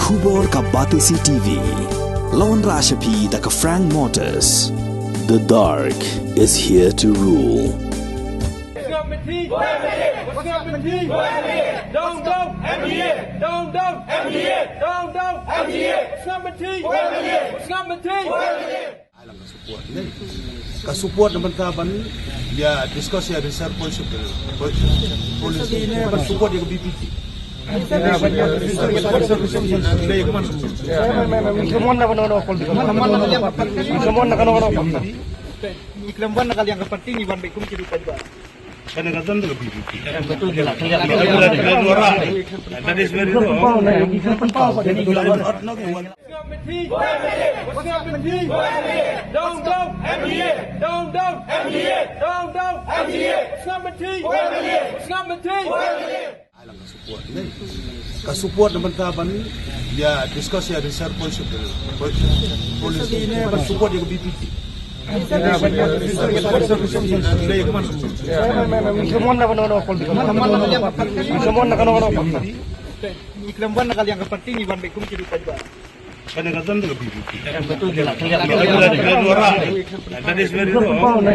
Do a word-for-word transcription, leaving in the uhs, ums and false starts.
Khubor ka Batesi T V. Lawan Rashapi da ka Frank Motors. The dark is here to rule. Down, down, M D A! Down, down, M D A! Down, down, M D A! Down, down, M D A! Ai lang ka support ne. Ka support na bynta ban ïa discuss ïa reserve policy, policy ne ban support ïa ka B P P. Ngi khlem wan na ka liang ka party, ngi wan bad kum ki ruh paidbah. Kane ka don da ka B P P. That is very wrong. Down, down, M D A! Down, down, M D A! Down, down, M D A! Ai lang ka support ne. Ka support na bynta ban ïa discuss ïa reserve policy, policy ne ban support ïa ka B P P. Ngi khlem wan na ka liang ka party, ngi wan bad kum ki ruh paidbah. Kane ka don da ka B P P. That is very wrong.